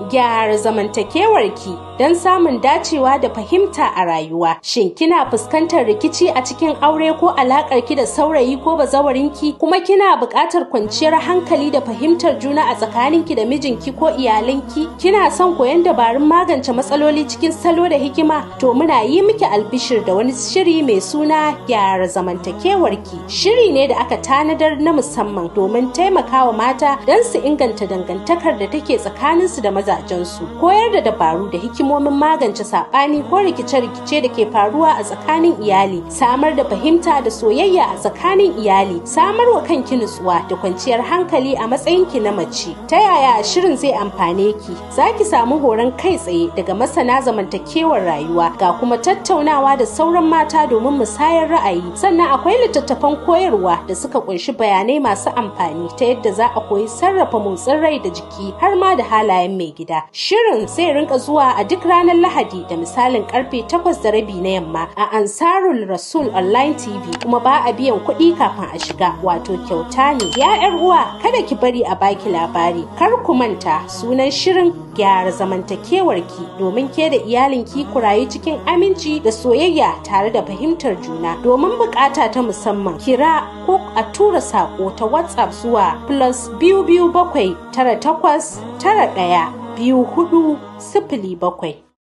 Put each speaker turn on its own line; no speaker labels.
Gyara zamantakewarki don samun dacewa da fahimta a rayuwa. Shin kina fuskantar rikici a cikin aure ko alakar ki da saurayi ko bazawarinki, kuma kina buƙatar kwanciyar hankali da fahimtar juna a tsakaninki da mijinki ko iyalinki? Kina son koyon dabarun magance matsaloli cikin salo da hikima? To, muna yi miki albishir da wani shiri mai suna Gyara Zamantakewarki. Shiri ne da aka tanadar na musamman domin taimakawa mata don su inganta dangantakar da take tsakaninsu da mazajensu, koyar da dabaru da hikimomin magance saɓani ko rikice-rikice da ke faruwa a tsakanin iyali, samar da fahimta da soyayya a tsakanin iyali, samar wa kanki nutsuwa da kwanciyar hankali a matsayinki na mace. Ta yaya shirin zai amfane ki? Za ki samu horon kai tsaye daga masana zamantakewar rayuwa, ga kuma tattaunawa da sauran mata domin musayar ra'ayi. Sannan akwai littattafan koyarwa da suka kunshi bayanai masu amfani ta yadda za a koyi sarrafa motsin rai da jiki har ma da halayen mai gida. Shirin zai rinka zuwa a duk ranar Lahadi da misalin karfe 8:30 na yamma a Ansarul Rasul Online TV, kuma ba a biyan kuɗi kafin a shiga, wato kyauta ne. Ya 'yar uwa, kada ki bari a baki labari. Kar ku manta, sunan shirin Gyara Zamantakewarki, domin ke da iyalinki ku rayu cikin aminci da soyayya tare da fahimtar juna. Domin bukata ta musamman, kira ko a tura sako ta WhatsApp zuwa +227 98 91 24 07.